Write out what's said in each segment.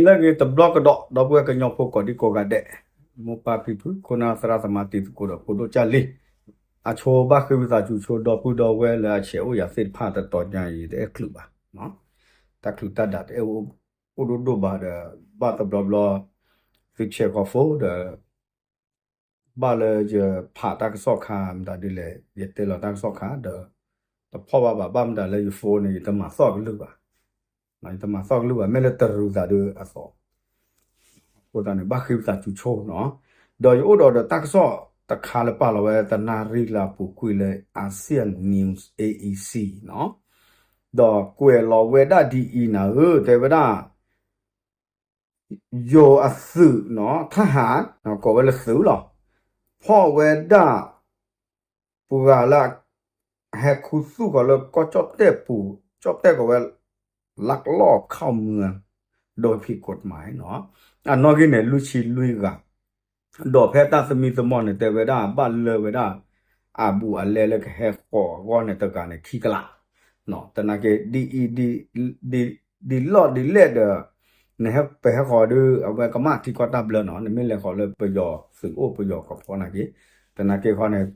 လၢအဂ့ၤတဘျီကဒီး ဒီပုၢ်ဝဲၢ်ကညီဖိကိးဒံကိးဂၤဒဲး, မိၢ်ပၢ်ဖံဖု ခိၣ်နၢ်သရၣ်သမါတံၤသကိးဒီးဖိဒိၣ်ကၢ်လံၤ, အဆိဘၣ်ဃ့ဝံသးစူၤဆိဒီပုၢ်ဒီဝဲၢ်လၢအဆဲးအိၣ်ယၤသ့ၣ်တဖၣ်တတီၤညါအံၤ တအဲၣ်ချုးဘၣ်, တၢ်ချုးတၢ်ဒးတအဲၣ်အိၣ်ဒိၣ်ဒိၣ်ဘၣ်ဒီး ဘၣ်တဘျီဘျီ သုဆဲးဃီဖိဒီး ဘၣ်လၢယဖးတၢ်ကစီၣ်ခါမတၤဒ်လဲၣ် ယတဲလီၤတၢ်ကစီၣ်ခါဒီး တဖီၣ်ဘၣ်ဘၣ် ဘၣ်မတၤလၢယ phone န့ၣ် ယတမၤသီၣ်ကလုၢ်ဘၣ်, ယတမၤသီၣ်ကလုၢ်ဘၣ် မ့ၢ်လၢတရူးသးဒုးအသိး, အဃိသတးန့ၣ် ဘၣ်ဃ့ဝံသးစူၤဆိနီၤ, ဒီးယအိၣ်ဒီးဒီးတၢ်ကစီၣ်တခါလၢပာ်လီၤဝဲတနၣ်ရံၣ်လၢအပူၤကွံာ်လၢ Asian News A E C နီၤ, ဒီးကွဲးလီၤဝဲဒၣ်ဒ်အံၤနၤဧၢ တဲဝဲဒၣ် ယိၤအသုးနီၤ ထၣ်ဟၣ် ကိးဝဲလၢသုးလီၤ, ဖီၣ်ဝဲဒၣ် ပှၤလၢ ဟဲခူသူၣ်ဃီၤလၢကီၢ်ကၠီၣ်တဲၣ်ပူၤ ကၠီၣ်တဲၣ်ကိးဝဲ လၢကလီၢ်ခီၣ်မုၢ်ဒီးဖံးခိၣ်တမးနီၤ, အနီၣ်ဂံၢ်န့ၣ် လွံၢ်ဆံလွံၢ်ဂၤ ဒီးဖဲတၢ်သမံသမိးန့ၣ် တဲဝဲဒၣ်ဘၣ်လၢဝဲဒၣ် အဘူးအလဲလၢကဟဲဃီၤအဂီၢ်န့ၣ် တဂၤန့ၣ် ခံကလး, သနာ်က့ ဒ်အံၤ ဒ်လီၢ်ဒ်လဲၣ်ဒီး နဟဲပဟဲဃီၤဒုး အဝဲကမၣ်ထံကီၢ်တၢ်ဘျၢနီၤ, နမ့ၢ်လဲၤဃီၤလၢပယီၤသုးအိၣ်ပယီၤကဖီနာ်က့, သနာ်က့ခီန့ၣ်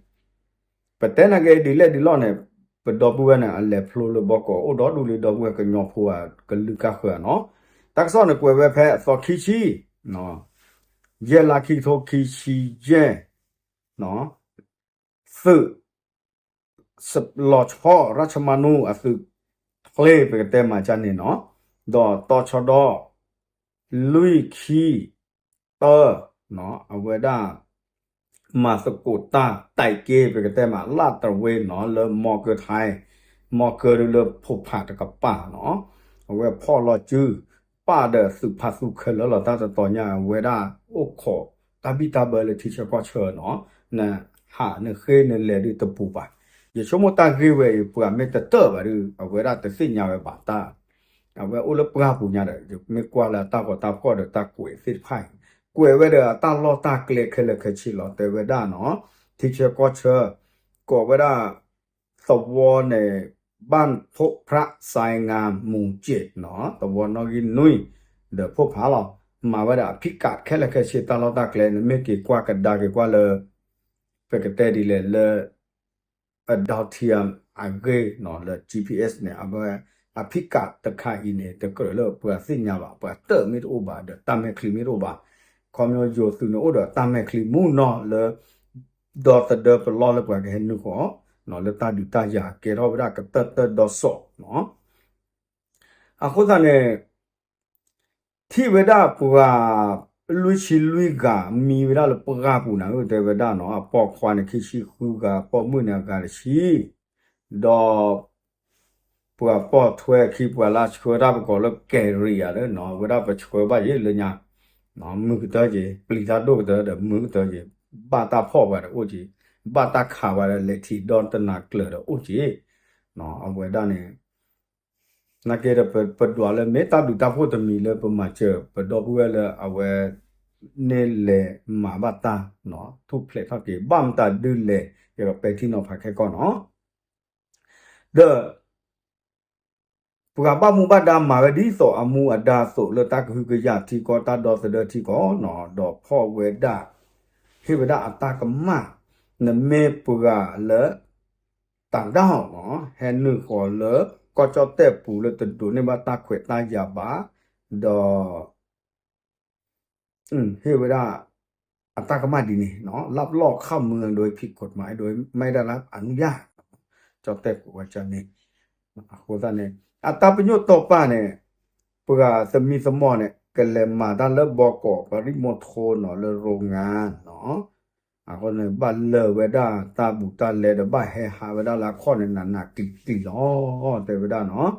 ပတဲနာ်က့ဒ်လဲၣ်ဒ်လီၢ်န့ၣ် ပဒီပုၢ်ဝဲၢ်န့ၣ် အလဲၤဖျိလၢဘီကီးအိၣ်ဒီဒူၣ်လံ ဒီပုၢ်ဝဲၢ်ကညီဖိအကလုၢ်ကါဃၢၤနီၤ, တၢ်ကစီၣ်န့ၣ်ကွဲးဝဲဖဲအသီခံဆံ ယဲၢ်လါခံကထိခံဆံယဲၢ် သုး လီၤဆီ ရၣ်ဆမါနူ အသုးချ့ ပကတဲမၤကၢ်န့ၣ်နီၤ, ဒီးတီၤဆီဒီ လွံၢ်ခံ တၢ အဝဲဒၣ် မၤသကိးတၢ် တိုက်ပွဲ ပကတဲမး လၢတဝ့နီၤ လၢမီကၢထါ မီကၢဒုးလၢဖိဖးတကပၤနီၤ, အဝဲဖီၣ်လီၤစု ပၢ်ဒီးသုးဖးသူခဲလၢာ်လီၤ တၢ်တတီၤညါ အဝဲဒၣ်အိၣ်ခိးတၢ်ဘံၣ်တၢ်ဘၢလၢထံဆၢကီၢ်ဆၢနီၤ, နဟးနဃ့နလဲၤဒုးတပူၤဘၣ်, ယဆိကမိၣ်တၢ်ဂ့ၢ်ဝဲအံၤ ပှၤမ့ၢ်တတၢၢ်ဘၣ်ဒုး အဝဲဒၣ်တသ့ၣ်ညါဝဲဘၣ်တၢ် အဝဲအိၣ်လၢပှၢ်ပူၤညါဒီး ယမ့ၢ်ကွၢ်လၢတၢ်ဂီၤတၢ်ဖီၣ်ဒီးတၢ်ကွဲးသ့ၣ်တဖၣ်အံၤ, ကွဲးဝဲဒီးအတၢ်လီၢ်တၢ်ကျဲခဲလၢာ်ခဲဆ့လီၤ တဲဝဲဒၣ်နီၤ, ထံဆၢကီၢ်ဆၢ ကိးဝဲဒၣ် သဝီန့ၣ် ဘၣ်ဖိးဖြးစဲးငါမူကၠ့ၣ်နီၤ သဝီနီၣ်ဂံၢ်နွံ ဒီးဖိးဖးလီၤ, မၤဝဲဒၣ်အဖံးကးခဲလၢာ်ခဲဆ့တၢ်လီၢ်တၢ်ကျဲ နမ့ၢ်က့ၤကွၢ်ကဒါက့ၤကွၢ်လၢ ပကတဲဒ်လဲၣ်လၢ အ dot com အဂ့ၢ်နီၤ လၢ G P S န့ၣ် အဝဲ အဖံးကးတခါအံၤန့ၣ် တကြၢးလၢပှၤသ့ၣ်ညါဘၣ် ပှၤတၢၢ်မ့ၢ်တအိၣ်ဘၣ်ဒီးတၢ်မဲာ်ချံမ့ၢ်တအိၣ်ဘၣ်, ခီပညီယိၤသုးန့ၣ်အိၣ်ဒီးတၢ်မဲာ်ချံမူနီၤလၢ ဒီသဒၢပလီၢ်လၢပှၤကဟဲနုာ်ဃီၤ လၢတၢ်ဒုးတၢ်ယၤကဲထီၣ်ဝဲဒၣ်ကတၢၢ်တၢၢ်ဒီစီၣ်နီၤ, အဃိသတးန့ၣ် ထံၣ်ဝဲဒၣ်ပှၤ လွံၢ်ဆံလွံၢ်ဂၤ မံဝဲဒၣ်လၢပှၢ်ပူၤန့ၣ် တဲဝဲဒၣ်နီၤ အပိာ်ခွါန့ၣ် ခံဆံဃုဂၤ ပိာ်မုၣ်န့ၣ် အဂၤတဆံ, ဒီး ပှၤပိာ်ထွဲခံ ပှၤလၢဆှၢတၢ်ပကိးလၢ ကယ်ရီယာ လၢနီၤ ဝဲဒၣ်ပဆှၢဘၣ်ယဲလၢညါ, မုာ်ကတၢၢ်က့ၤ ပျံၤတၢ်ဒိၣ်ကတၢၢ်ဒီးမုာ်ကတၢၢ်က့ၤ, ဘၣ်တၢ်ဖီၣ်ပှၤဒီးအိၣ်က့ၤ, ဘၣ်တၢ်ခးပှၤဒီးလဲၤထံၣ်ဒီတနၤကျၢၤဒီးအိၣ်က့ၤ, အဝဲဒၣ်န့ၣ် နာ်က့ဒီး ပဒွးလၢမ့ၢ်တၢ်ဘျုးတၢ်ဖှိၣ်တမံၤလၢပမၤစၢၤ ပဒီပုၢ်ဝဲၢ်လၢအဝဲ န့ၢ်လဲၤမၤဘၣ်တၢ် ထူၣ်ဖျဲးထီၣ်က့ၤ ဘၣ်မတၤဒုးလဲၣ် ယကပဲာ်ထံနီၤဖးခဲကီၢ်နီၤ, ဒီး ပှၤဘၣ်မူဘၣ်ဒါမၤဝဲဒ်သိးအမူအဒါအသိးလၢတၢ်ကဟုကယာ်ထံကီၢ် တၢ်ဒီသဒၢထံကီၢ်နီၤ ဒီးဖီၣ်ဝဲဒၣ် ဟ့ၣ်ဝဲဒၣ်အတၢ်ကမၣ် နမ့ၢ်ပှၤလၢ တၢ်ဒၣ်နီၤ ဟဲနုာ်ဃီၤလၢ ကီၢ်ကၠီၣ်တဲၣ်ပူၤလၢတဒိးန့ၢ်ဘၣ်တၢ်ခွဲးတၢ်ယာ်ဘၣ်, ဒီး ဟ့ၣ်ဝဲဒၣ် အတၢ်ကမၣ်ဒ်န့ၣ်နီၤ လၢပလီၢ်ခၣ်မုၢ် โดยผิดกฎหมาย โดยไม่ได้รับอนุญาต ကၠီၣ်တဲၣ်ကိးဝဲကၠီၣ်န့ၣ် အဃိသတးန့ၣ် အတၢ်ပညိၣ်တီၢ်ပာ်န့ၣ် ပှၤသမံသမိးန့ၣ် ကလဲၤမၤတၢ်လၢဘီကီး ပရံမိထိနီၤ လၢရိငါနီၤ အဃိန့ၣ် ဘၣ်လၢာ်ဝဲဒၣ်တၢ်ဘူးတၢ်လဲဒီး ဘၣ်ဟဲဟးဝဲဒၣ်လၢအခီၣ်န့ၣ် နးနးကျံၤကျံၤလီၤ တဲဝဲဒၣ်နီၤ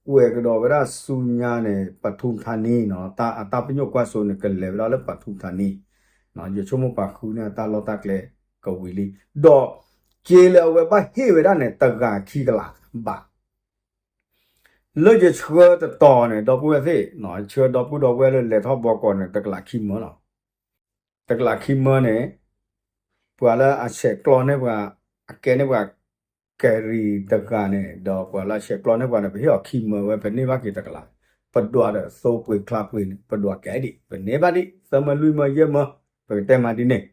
ကွဲးကဒီးဝဲဒၣ်ဆူညါန့ၣ် ပထုမထါနံနီၤ အတၢ်ပညိၣ်ကွၢ်စိန့ၣ် ကလဲၤဝဲဒၣ်လၢပထုမထါနံ ယဆိကမိၣ်ပာ်ဃုန့ၢ်အတၢ်လီၢ်တၢ်ကျဲကဝံၤလံ ဒီး က့လၢအဝဲဘၣ်ဟ့ၣ်ဝဲဒၣ်န့ၣ် တဂၤခံကလးဘၣ် လၢယဆှၢတတီၤန့ၣ် ဒီပုၢ်ဝဲၢ်သ့ၣ် ဆှၢဒီပုၢ်ဒီဝဲၢ်လၢလဲၤထီၣ်ဘီကီးန့ၣ် တကလးခံမၢလီၤ. တကလးခံမၢန့ၣ် ပှၤလၢအဆဲးကျိးန့ၢ်ပှၤ အကဲန့ၢ်ပှၤ ကယ်ရီတဂၤန့ၣ် ဒီးပှၤလၢအဆဲးကျိးန့ၢ်ပှၤန့ၣ် ပဟ့ၣ်အီၤခံမၢဝဲ ပန့ၢ်ဘၣ်က့ၤတကလး ပဒွးဒီးသိပှ့ၤချါပှ့ၤန့ၣ် ပဒွးကဲဒံး ပန့ၢ်ဘၣ်ဒံး သၢမၢလွံၢ်မၢယဲၢ်မၢ ပကတဲမးဒ်န့ၣ်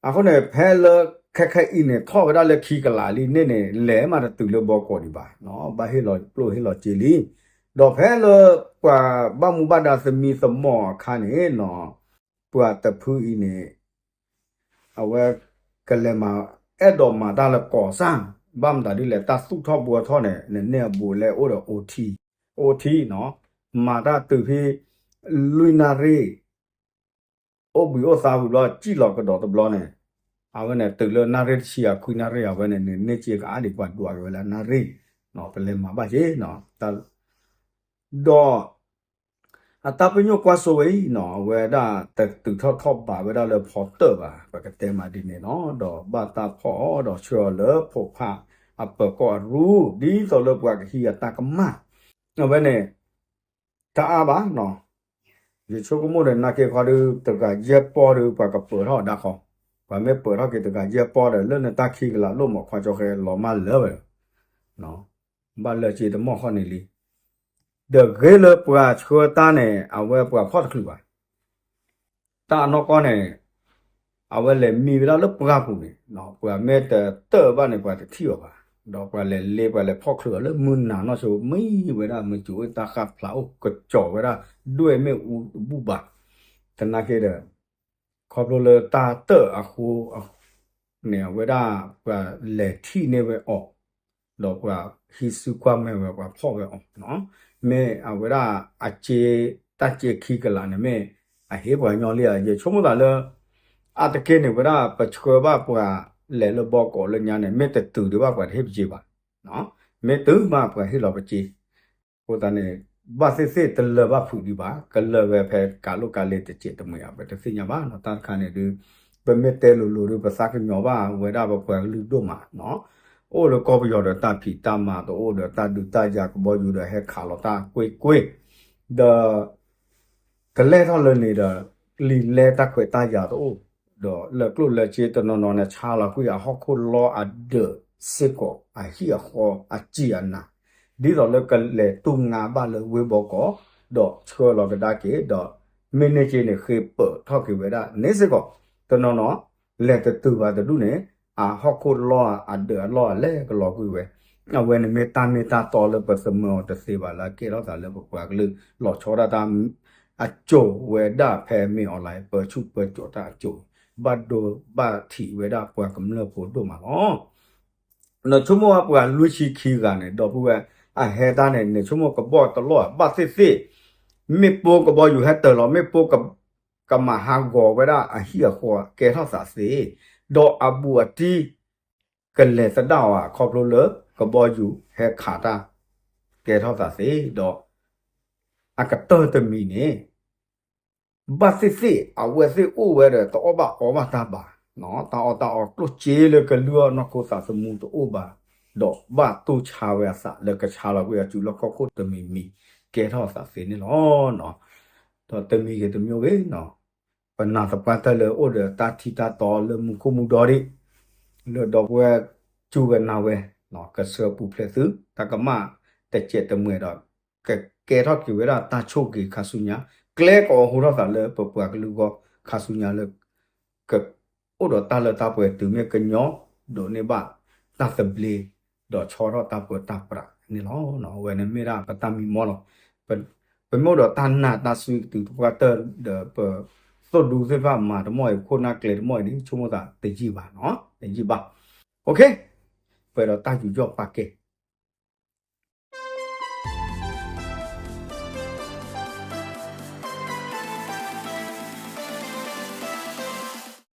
အဃိန့ၣ် ဖဲလၢခဲခဲအံၤန့ၣ် ထီၣ်ဝဲဒၣ်လၢခံကလးလံန့ၣ်န့ၣ် လဲၤမးတတုၤလၢဘီကီးဒံးဘၣ်, ဘၣ်ဟ့ၣ်လီၤကျိၣ်ဟ့ၣ်လီၤစ့လံ. ဒီးဖဲလၢပှၤဘၣ်မူဘၣ်ဒါသမံသမိးအခါန့ၣ် ပှၤတဖုအံၤန့ၣ် အဝဲကလဲၤမၤ အဲၣ်ဒိးမၤတၢ်လၢကီၢ်စၢ်, ဘၣ်မတၤဒ်လဲၣ် တၢ်သူၣ်ထီၣ်ဘှီထီၣ်န့ၣ် နန့ၢ်အဘူးလဲၣ်အိၣ်ဒီး အိၣ်ထံ နီၤ, မၤတၢ်တုၤဖဲ လွံၢ်နၣ်ရံၣ် အိၣ်ဘှံးအိၣ်သါဝံၤဘျီ စံၣ်လီၤကဒီးတဘျီန့ၣ် အဝဲန့ၣ်တုၤလၢနၣ်ရံၣ်တဆံ အခွံနၣ်ရံၣ် အဝဲန့ၣ်န့ၣ် န့ၢ်စ့ကအါဒံး ပှၤဒွးက့ၤဝဲလၢနၣ်ရံၣ်, ပလဲၤမၤဘၣ်က့ၤ ဒီး အတၢ်ပညိၣ်ကွၢ်စိဝဲအံၤနီၤ အဝဲဒၣ်တတုၤထီၣ်ထီၣ်ဘးဝဲဒၣ်လၢဖီတၢၣ်ဘၣ် ပကတဲမးဒ်န့ၣ်နီၤ, ဒီးဘၣ်တၢ်ဖီၣ်အီၤဒီးဆှၢအီၤလၢဖိးဖးအပၢၤကီၢ်အရူ ဒ်သိးလၢပှၤကဟံးအတၢ်ကမၣ်, အဝဲန့ၣ် တအါဘၣ်နီၤ, ယဆိကမိၣ်ဒီးနာ်က့ၤခီဒုး တဂၤယဲၢ်ပီၢ်ဒီး ပှၤကပၢၤထီၣ်အီၤဒၣ်ဃီ, ပှၤမ့ၢ်ပၢၤထီၣ်က့ၤတဂၤယဲၢ်ပီၢ်ဒီး လၢနတၢ်ခံကလးလိၣ်မး ခွါကၠီဃဲလီၤမၢ်လၢာ်ဝဲ ဘၣ်လၢစ့တမီၢ်ဃီန့ၣ်လံ. ဒီးဂ့ၤလၢပှၤဆှၢတၢ်န့ၣ် အဝဲပှၤဖီၣ်တချုးဘၣ်. တၢ်အနီၢ်ကီၢ်န့ၣ် အဝဲလဲၤမံဝဲဒၣ်လၢပှၢ်ပူၤန့ၣ် ပှၤမ့ၢ်တတၢၢ်ဘၣ်န့ၣ် ပှၤတထံၣ်အီၤဘၣ်. ဒီးပှၤလဲၤလ့ ပှၤလဲၤဖီၣ်ချုးအီၤလၢမုၢ်နၤနီၢ်ဆိ မံဝဲဒၣ်မုၢ်စူၤအိၣ်တၢ်ဃၣ်ဖျါအိၣ်ကစီၤဝဲဒၣ် ဒွဲၣ်မ့ၣ်အူတဘူၣ်ဘၣ်. သနာ်က့ဒီး ခီဖျိလၢတၢ်တၢၢ်အဃိန့ၣ် အဝဲဒၣ်ပှၤလဲၤထံၣ်န့ၢ်ဝဲအီၤ ဒီးပှၤဟံးစုကွၢ်မဲာ်ဝဲ ပှၤဖီၣ်ဝဲအီၤ, မ့ၢ်အဝဲဒၣ်အစ့ တၢ်စ့ခံကလးန့ၣ် မ့ၢ်အဟ့ၣ်ပှၤညီလံဧါ. ယဆိကမိၣ်သးလၢ အါတက့ၢ်န့ၣ် ဝဲဒၣ်ပဆှၢဘၣ်ပှၤလဲၤလၢဘီကီးလၢညါန့ၣ် မ့ၢ်တတုၤဒံးဘၣ် ပှၤတဟ့ၣ်ပစ့ဘၣ်, မ့ၢ်တုၤမးပှၤဟ့ၣ်လီၤပစ့. အဃိသတးန့ၣ် ဘၣ်သ့ၣ်သ့ၣ်တလၢၤဘၣ်ဖုးဒံးဘၣ်, ကလၢၤဝဲဖဲကးလိာ်ကးလ့တစဲးတမှဲာ်ဧါ ပတသ့ၣ်ညါဘၣ်နီၤ. တၢ်တခါန့ၣ်ဒုး ပမ့ၢ်တဲလိၤလိၤဒုး ပသးကညီၤဘၣ်ဝဲဒၣ်ပပှၤကလုာ်ဒိၣ်မး, အိၣ်လၢကီၢ်ပယီၤဒီးတၢ်ဖံးတၢ်မၤတအိၣ်ဒီး တၢ်ဒုးတၢ်ယၤ ကဘီယူၤဒီးဟဲခးလီၤတၢ်ကွ့ၢ်ကွ့ၢ်, ဒီး ကလဲၤထီၣ်လၢန့ၣ်ဒီး လံာ်လဲတၢ်ခွဲးတၢ်ယာ်တအိၣ်, ဒီးလၢကျိၣ်လၢစ့တနီၤနီၤန့ၣ် ဆါလီၤကွံာ်အဟီၣ်ခိၣ်လီအဒၢးစ့ၢ်ကီး အဟံၣ်အဃီအစံာ်အနၤ, ဒ်သိးလၢကလဲၤတူၢ်ငါဘၣ်လၢဝ့ၢ်ဘီကီး, ဒီးဆှၢလီၤကဒါက့ၤ, ဒီးမ့ၢ်န့ၢ်က့ၤန့ၣ် ဃ့ပၢၤထီၣ်က့ၤဝဲဒၣ်န့ၣ်စ့ၢ်ကီး, တနီၤနီၤ လဲၤတတုၤဘၣ်တဒူၣ်န့ၣ် အဟီၣ်ခိၣ်လီအဒၢးအလီၢ်အလဲၤကလီၤကွံာ်ဝဲ, အဝဲန့ၣ်မ့ၢ်တၢ်မ့ၢ်တၢ်တီလၢပသမၢအီၤတသ့ဘၣ်လၢအကဲထီၣ်သးလၢပပှၤကလုာ် လီၤဆီဒၣ်တၢ် အကိၤဝဲဒၣ်ဖဲမ့ၢ်အီၤလၢ ပၢဆူၣ်ပၢစိးတၢ်အကိၤ, ဘၣ်ဒိဘၣ်ထံးဝဲဒၣ်ပှၤကမျၢၢ်ဖိဒိၣ်မးလီၤ. နဆိကမိၣ်ဝဲပှၤလွံၢ်ဆံခံဂၤန့ၣ် ဒီပုၢ်ဝဲၢ် အဟဲတၢ်န့ၣ် နဆိကမိၣ်ကဘီတလီၢ်ဘၣ်သ့ၣ်သ့ၣ်, မ့ၣ်ပိကဘီယူၤဟဲတၢၤလီၤ မ့ၣ်ပိ ကမၤဟးဂီၤဝဲဒၣ်အဟံၣ်အဃီကဲထီၣ်သးသ့, ဒီးအဘူးအတံၢ် ကလဲၤသဒၣ်အီၤ ခီဖျိလၢကဘီယူၤဟဲခးတၢ် ကဲထီၣ်သးသ့, ဒီးအကတၢၢ်တမံၤန့ၣ် ဘၣ်သ့ၣ်သ့ၣ် အဝဲသ့ၣ်အိၣ်ဝဲဒီး တအီၣ်ဘၣ်အီဘၣ်တၢ်ဘၣ်, တၢ်အီၣ်တၢ်အီကျိၣ်စ့လၢကလုၢ်အီၣ်နီၢ်ခိသးသမူတအိၣ်ဘၣ်, ဒီးဘၣ်တိၢ်ဆါဝဲအသးလၢကဆါလီၤကွံာ်အစုလီၢ်ခီၣ်ခိၣ်တမံၤမံၤ ကဲထီၣ်သးသ့န့ၣ်လီၤ. ဒီးတမံၤဂ့ၤတမံၤဂ့ၤနီၤ ပနာ်သပှၢ်တၢၢ်လၢအိၣ်ဒီးတၢ်ထံတၢ်တီလၢမူခိၣ်မူဒီဒံး, လၢဒီပုၢ်ဝဲၢ်စူၢ်ဝဲနာ်ဝဲ, ကဆှၢပူၤဖျဲးသု တၢ်ကမၣ်တစဲးတမှဲၤဒီး ကကဲထီၣ်က့ၤဝဲဒၣ်တၢ်ဆိၣ်ဂ့ၤခါဆူညါ, ကျဲကအိးထီၣ်သးလၢပပှၤကလုာ်ဂီၢ်ခါဆူညါလၢ ကအိၣ်ဒီးတၢ်လၢတၢ်ပှဲၤတုၤမ့ၢ်ကညီဒိးန့ၢ်ဘၣ်တၢ်သဘျ့ ဒီးဆီထီၣ်တၢ်ပၢတၢ်ပြးန့ၣ်လီၤ. အဝဲန့ၣ်မ့ၢ်ဒၣ်ပတၢ်မံမီၢ်လီၤ. ပမ့ၢ်အိၣ်ဒီးတၢ်နာ်တၢ်စူၤကတုၤသပှၢ်တၢၢ်ဒီး ပသိၣ်ဒူသ့ၣ်တဖၣ်မၤတမီၢ်အံၤ ခိၣ်နၢ်ကျဲတမီၢ်အံၤန့ၣ် ဆိကမိၣ်သးတယံာ်ဘၣ်နီၤ, တယံာ်ဘၣ်. ပှဲၤဒီးတၢ်ယူးယီၣ်ပာ်ကဲ